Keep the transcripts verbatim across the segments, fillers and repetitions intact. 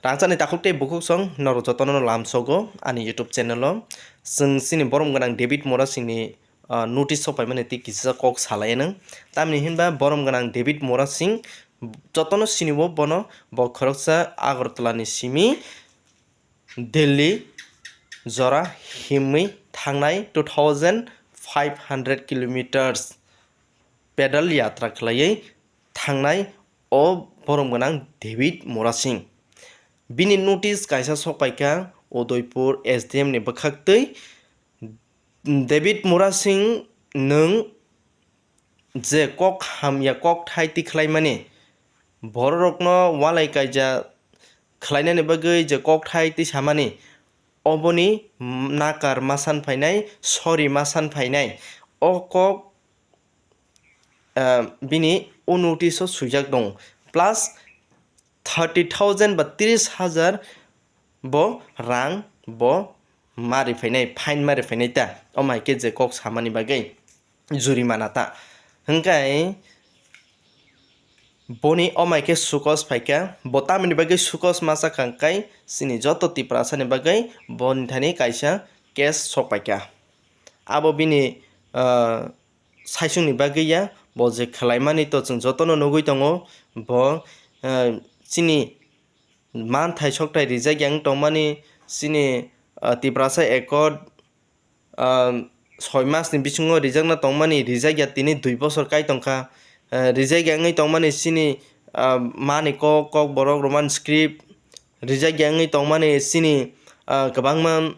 Rangchakni takhuk tei bukhuk song norok jotono lamsogo ani YouTube channel o. Chwng chini borom gwnang David Murasingni, ah, notice sok paimani tei kisa kok salai nang. Tamni hinba borom gwnang David Murasing jotono sinibo bono, bo khoroksa Agartala ni simi Delhi jora himwi thangnai two thousand five hundred kilometers pedal yatra khlaiwi thangnai o borom gwnang David Murasing. Bini notice kaisa sok paikha Udaipur S D M ni bwkhaktwi, "David Murasing, nwng je kok hamya kokthai tikhlaimani, bororokno walai kaija khlainani bagwi je kokthai tisamani, oboni nakar ma san phainai, sorry ma san phainai." O kok, ah, bini o notice o swijak tongo. Plus thirty thousand ba tris hajar bo rang bo ma riphainai, fine ma riphainai ta. Omo hai khe je kok samani bagwi jurimana ta. Hwnkhe boni omo hai khe sukos phaikha, bo tamoni bagwi sukos ma chakha hwnkhe chini joto Tiprasani bagwi boni thani kaisa case sok paikha. Abo bini, ah, saichungni bagwi ya, bo je khlaimani to chwng jotono nugwi tongo, bo, ah, chini manthai sokthai rijak ya wng tongmani, chini, ah, Tiprasa Accord, ah, soi masni bisingo rijakna tongmani, rijak ya tini dui bosor kai tongkha. Ah, rijak ya wngwi tongmani chini, ah, mani kok, Kokborok Roman script, rijak ya wngwi tongmani chini, ah, kwbangma,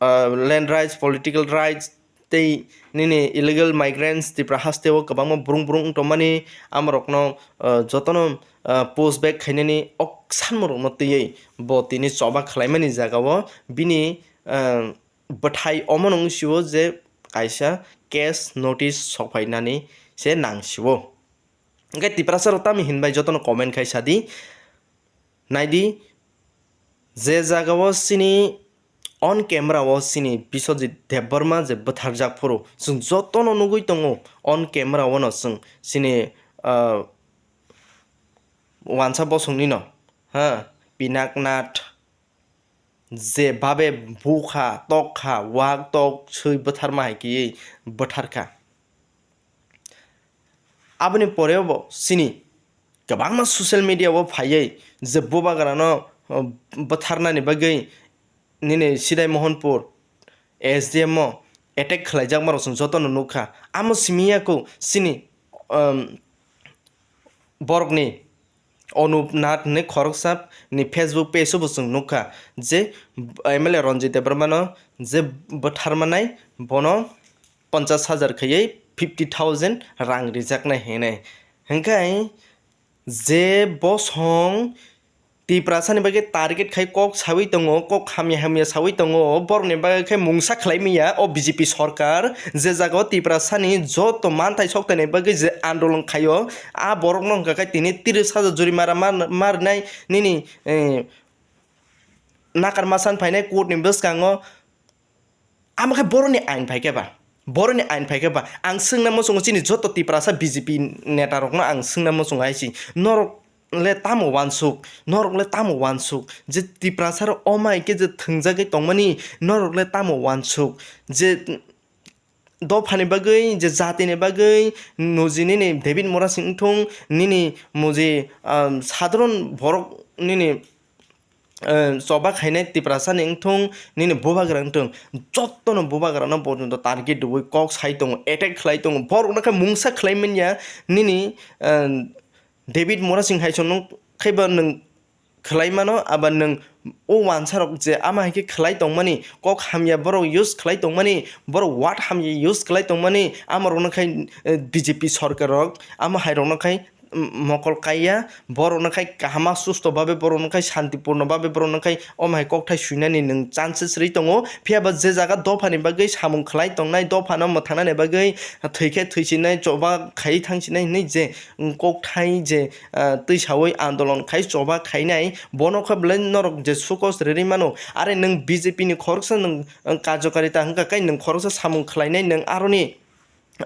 ah, land rights, political rights tei nini illegal migrants Tipra hasteo kwbangma brung brung wng tongmani, amorokno, ah, jotono, ah, push back khainani ok sanmorokno twiwi bo tini choba khlaimani jagao bini, ah, bwthai omono wng sio je kaisa case notice sokphainani se nang sio. Hwnkhe Tiprasa rok tamo hinbai jotono comment khai sadi. Naidi, je jagao chini on camera o chini Biswajit Debbarma je bwtharjak phuru chwng jotono nugwi tongo, on camera o no chwng chini, ah, wansa bosongni no, ha, Pinaknath je babe bukha, tokha, wak tok swi bwtharma hai khe bwtharkha. Aboni poreo bo chini kwbangma social media o phaiwi je bubagrano, uh, bwtharnani bagwi nini Sidai Mohanpur S D M o attack khlaijakmarok chwng jotono nukha. Amo simi ya kho chini, um, borokni Anup Nath hinwi khoroksa ni Facebook page o bo chwng nukha je M L A Ranjit Debbarma no je bwtharmanai bono ponchash hajar khaiwi fifty thousand rang rijaknai hinwi. Hwnkhe je bosong Tiprasani bagwi target khai kok sawi tongo, kok hamya hamya sawi tongo, borokni bagwi khe mungsa khlai manya o B J P sorkar, je jagao Tiprasani joto manthai soktaini bagwi je andolon khaio, a borokno hwnkha khe tini tris hajar jurimara mar-, marnai nini, eh, nakar ma san phainai court ni bwskango. Amo khe boroni ain phai khe ba? Boroni ain phai khe ba? Ang swngna muchungo chini joto Tiprasa B J P neta rokno ang swngna muchungo hai si. Norok le tamo wansuk? Norok le tamo wansuk? Je Tiprasa rok omai khe je thwngjagwi tongmani, norok le tamo wansuk? Je dophani bagwi, je jatini bagwi, muji nini David Murasing wngthung, nini muji, um, sadharon borok nini, eh, choba khainai Tiprasani wngthung, nini bubagra wngthung, jotono bubagrano bo target rwui kok sai tongo, attack khlai tongo, borokno khe mungsa khlai manya, nini, eh, David Murasing hai chwng nung khe ba nwng khlai mano, aba nwng o wansarok je ama hai khe khlai tongmani, kok hamya borok use khlai tongmani, borok word hamya use khlai tongmani, amarokno khai, eh, B J P sorkar rok ama hai rokno khai, mm, mokol kaiya, borokno khai kahama susto babe, borokno khai santipurno babe, borokno khai omo hai kokthai suinani nwng chances rwi tongo. Phiya ba je jaga dophani bagwi samung khlai tongnai, dophano mwthangnani bagwi thwikhe thwisinai, choba khaiwi thangsinai hinwi je kokthai je, ah, twisawi andolon khai choba khainai, bono khe belai norok je sukos riri mano. Are nwng B J P ni khoroksa nwng, ah, karjokari ta hwnkha khe nwng khoroksa samung khlainai, nwng aroni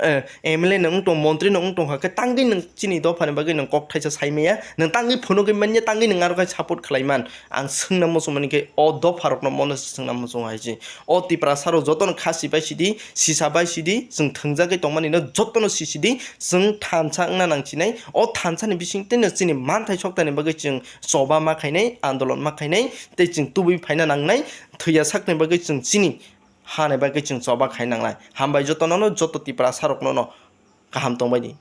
M L A no wng tong, montri no wng tong kha khe tangwi nwng chini dopha ni bagwi nwng kok thaisa sai maya, nwng tangwi phunugwi manya, tangwi nwng aro khai support khlai man. Ang swngna muchung mani khe o dopha rokno mono swngna muchung hai se. O Tiprasa rok jotono khasi bai sidi, sisa bai sidi, chwng thwngjagwi tongmani no jotono sisidi, chwng thansa wngna nang chinai. O thansa ni bising tei no chini manthai sokta ni bagwi chwng choba ma khainai, andolon ma khainai, tei chwng tubui phaina nangnai, thwiya sakni bagwi chwng chini hani bagwi chwng choba khai nangnai. Hambai jotono no, joto Tiprasa rokno no kaham tongbai di.